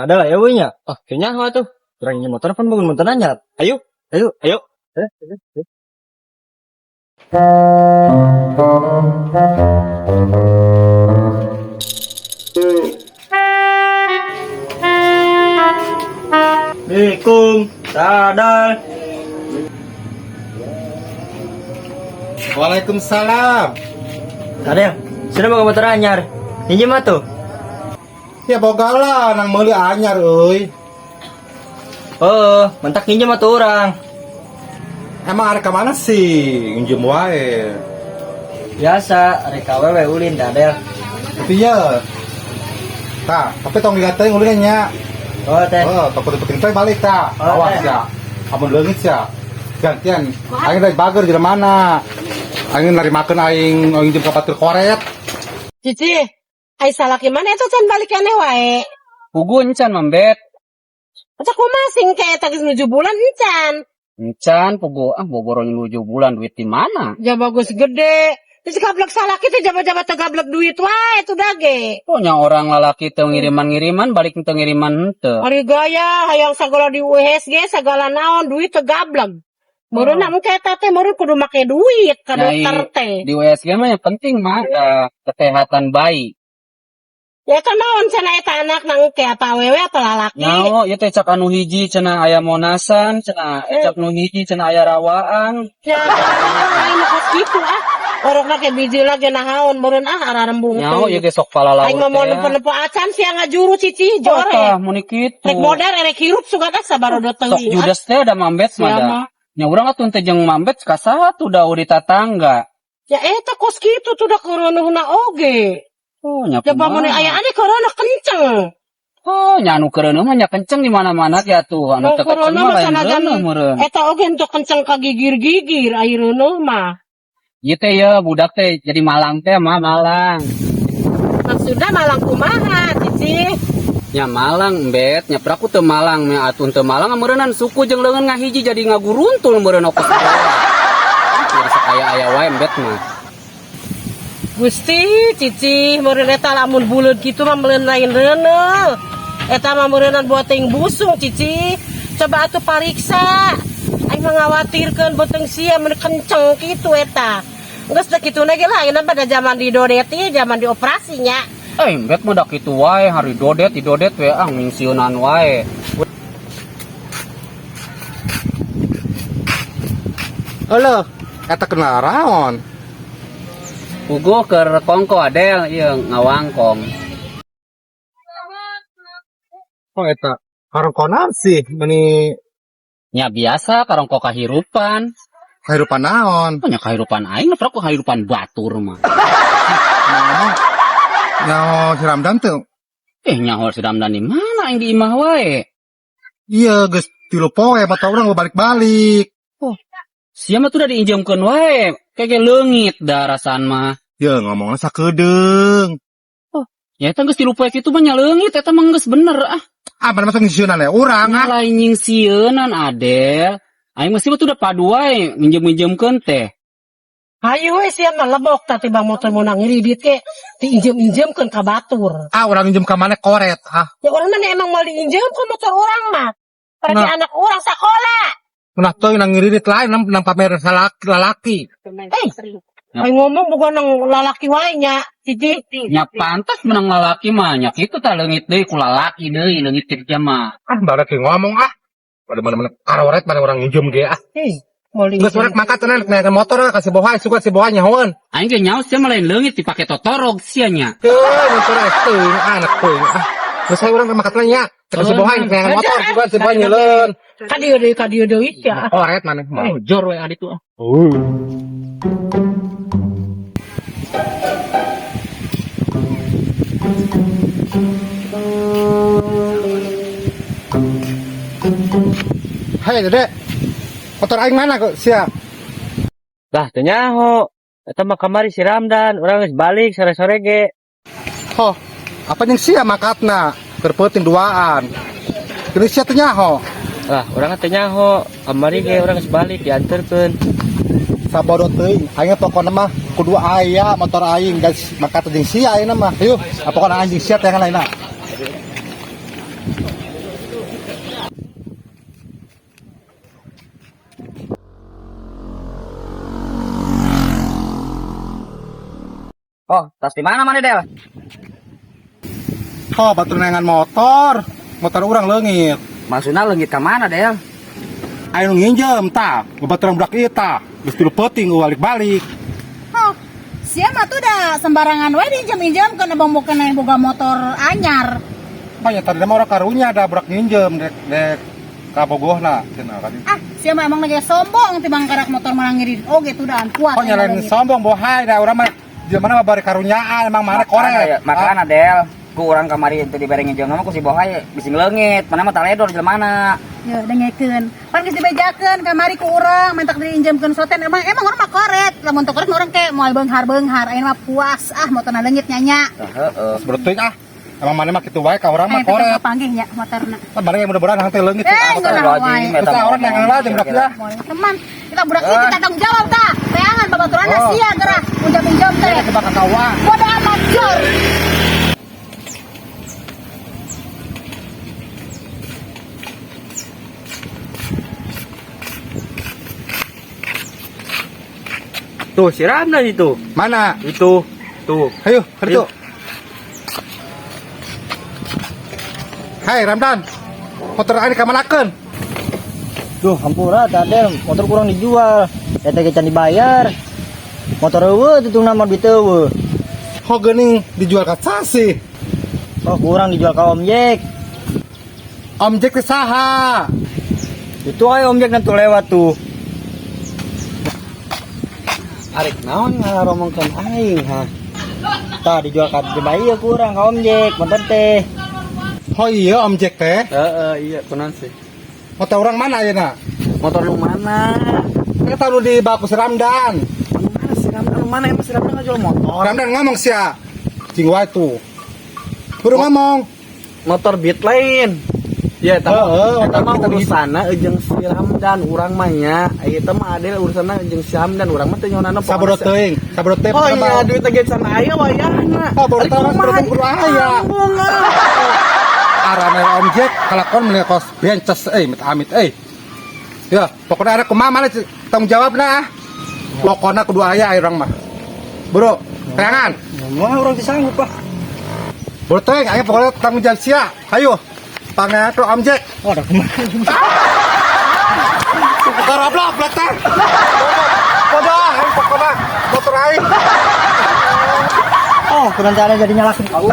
Ada lah ya nya. Ah, kayaknya apa tuh? Kurang motor kan bangun motor anyar. Ayo, ayo, ayo. Eh, eh, eh. Assalamualaikum, sadar. Waalaikumsalam. Ada, sudah bawa motor anyar. Ini mah tuh. Ya boga lah nang meuli anyar euy. Oh, mentak nginjem atuh urang. Emang arek ka mana sih? Nginjem wae. Biasa, arek awewe ulin dadel. Tapi ya. Tah, tapi tong digateung ulin nya. Oh, teh. Oh, takut penting teh balik tah. Oh, Awas teh. ya. Amun leungit ya. Gantian. Aing dari bager di mana? Aing narimakeun aing aing jeung ka batur koret. Cici, ai salaki mana eta can balik keneh wae. Pugu encan mambet. Eta kumaha sing kayak eta geus 7 bulan encan. Encan pugu ah boboro 7 bulan duit di mana? Jaba geus gede. Terus gablek salaki teh jaba-jaba teh gablek duit wae tuh dage. Pokoknya orang lalaki teu ngiriman-ngiriman balik teu ngiriman henteu. Ari gaya hayang sagala di USG sagala naon duit teh gablek. Meureun oh. Engke eta teh meureun kudu make duit ka Nyai, dokter teh. Di USG mah yang penting mah kesehatan bayi. Ya eta naon cenah eta anak nang engke apa awewe apa lalaki? Nyaho ieu teh cak anu hiji cenah aya monasan, cenah cak nu hiji cenah aya rawaan. Ya, aing mah kos kitu ah. Orokna ke biji lagi nahaon meureun ah ararembung Nyaho teh. ieu ge sok palalaur Aing mah mau teh. nempo-nempo acan sia ngajuru cici Oh, tah jore. mun kitu. Rek modar erek hirup sugan ah sabarodo Sok teuing. judes teh da mambet mah da. Sia mah. Nya urang atuh teh jeung mambet ka satu da di tatangga. Ya eta kos kitu tuh da keureunuhna oge. Oh, nya Coba kumaha. mun aya ane corona kenceng. Oh, nya anu keureunuh mah nya kenceng di mana-mana ya tuh. Anu Oh, teu kenceng corona mah mah lain sanajan reuneuh meureun. eta oge henteu kenceng ka gigir-gigir ai reuneuh mah. Ieu teh ya budak teh jadi malang teh mah malang. Maksudna malang kumaha cici? Nya malang embet, nya peraku teu malang nya atuh teu malang meureunnan suku jeung leungeun ngahiji jadi ngaguruntul meureun okos. Jadi sakaya-aya wae embet mah. Gusti cici meureun eta lamun buleud kitu mah meureun lain reuneuh. Eta mah meureunan buat teuing busung cici. Coba atuh pariksa. Aing mah ngawatirkeun beuteung sia mun kenceng kitu eta. Geus da kitu ge lah ayeuna pada zaman didodet ieu zaman dioperasi nya. Eh, embet mah da kitu wae, hari dodet didodet we ah mingsieunan wae. Alah, eta kenaraon. Puguh keur kongko Adel ieu ngawangkong. Oh eta karongkonan sih meni Nya biasa karongko kahirupan. kahirupan naon. Oh, nya kahirupan aing mah peraku kahirupan batur mah. Ngomong nyaho si Ramdan tuh. Eh nyaho si Ramdan di mana aing di imah wae. Iya geus 3 poe mata urang balik-balik. Sia mah tuh udah diinjemkeun wae. Keke leungit da rasaan mah. Ya ngomongna sakedeung. Ya eta geus 3 poe kitu mah nya leungit eta mah geus bener ah. Ah, mana masa ngisieunan ya urang ah. Lain nyingsieunan Adel. Aing mesti mah tuh udah padu wae nginjem-nginjemkeun teh. Hayu we sia mah lebok tah tibang motor meunang ngiridit ke diinjem-injemkeun ka batur. Ah, urang nginjem ka mana koret ah. Ya urang mah emang mau diinjemkeun motor urang mah. Pergi Nah. anak urang sekolah. Nah teuing nang ngiridit lain nang, nang pamer salaki lalaki. Eh, aing ngomong bukan nang lalaki wae nya, cici. Nya pantas menang lalaki mah nya kitu tah leungit deui ku lalaki deui leungit kerja mah. Ah, barek ngomong ah. Pada mana-mana karoret mana orang nginjem ge ah. Hei, mau Geus urang mangkat cenah naik motor kasih boha suka si boha nyahoan. Aing ge nyaho sia mah lain leungit dipake totorog sia nya. Teuing motor eh teuing anak teuing ah. Geus saya urang mangkat nya. Kasih boha naik motor juga si boha nyeuleun. Ka dieu deui ya. Koret maneh mah. Oh, jor we adi tuh. Ah. Oh. Hai Dede, motor aing mana kok sia? Lah, teu nyaho. Eta mah kamari si Ramdan, urang geus balik sore-sore ge. Oh, apa yang sia makatna? Keur peuting duaan. Kini sia teu nyaho. Lah, urang teu nyaho. Kamari ge urang geus balik dianterkeun. Sabodo teuing, aing pokona mah kudu aya motor aing guys makat jeung sia ayeuna mah. Yuk, pokona anjing sia teh lainna. Oh, tas di mana mana Del? Oh, batur neangan motor. Motor urang leungit. Maksudnya leungit ka mana Del? Ayo nginjem tah, babaturan budak ieu tah. Geus 3 peuting balik-balik. Oh, sia mah tuh dah sembarangan we diinjem-injem kana bang kena boga motor anyar. Oh ya tadi mah orang karunya ada budak nginjem dek dek kabogohna cenah tadi. Ah, sia mah emang lagi sombong tibang karak motor malah ngirit oge tuh daan kuat. Oh nyalain sombong bohai dah urang mah di mana mah bari karunyaan emang mana korek. Makana Del, ku urang kamari teu dibere nginjem mah ku si Bohai bisi ngeleungit, mana mah taledor jelema. Ya, dengekeun. Pan geus dibejakeun kamari ku urang mentak diinjemkeun soten emang emang urang mah koret. Lamun teu koret mah urang ke moal beunghar-beunghar ayeuna mah puas ah motorna leungit nya. Heeh. Sebetulnya ah emang mana mah kitu wae ka urang mah Ayo koret. tetep panggih nya motorna. Tah bareng yang mudah-mudahan hang teh leungit. Eh, ngeunah wae. Terus orang yang ngelah jeung budak ieu. Boleh teman, kita budak ieu kita tanggung jawab tah. Teangan babaturanna Oh. sia gerah injam-injam teh. Coba kakawa. Bodo amat jor. Tuh, si Ramdan itu. Mana? Itu. Tuh. Ayo, ke ditu. Hai Ramdan. Motor aing dikamanakeun? Duh, hampura tadi motor kurang dijual. Eta ge can dibayar. Motor eueuh tutungna mah duit eueuh. Ho geuning dijual ka sasih. Oh, kurang dijual ka Om Jack. Om Jack teh saha? Itu ayo Om Jack nanti lewat tuh. Arek naon ngaromongkeun aing ha? Tah dijual ka jelema ieu kurang ka Om Jack, motor teh. Oh iya Om Jack teh. Heeh, iya kunaon sih. Motor orang mana ayeuna? Motor lu mana? Eta nu di baku si Ramdan. Mana si Ramdan? Lu mana emang si Ramdan ngajual motor? Ramdan ngomong sia. Cing wae tuh. Buru ngomong. Motor Beat lain. Ya, eta Heeh, mah eta motor mah Beat. urusanna jeung si Ramdan urang mah nya. Eta mah adil urusanna jeung si Ramdan urang mah teu nyahoanana Saboro teuing, saboro teuing. Oh iya, duit ge can aya wayahna. Oh, baru tahu, baru tahu kudu aya. Arane Om Jack kalakon meuni kos bences euy mit amit euy. Ya, pokoknya ada kumaha mana tanggung jawab nah. Pokoknya kudu aya urang mah. Bro, teangan. Ngomong urang teu sanggup ah. Bro teuing aya pokoknya tanggung jawab sia. Ayo. Pangeran Om Jack. Oh, ada kemana? Karablok blok teh. Bodoh, aing pokoknya motor aing. Oh, kurang cara jadi nyalakin kau.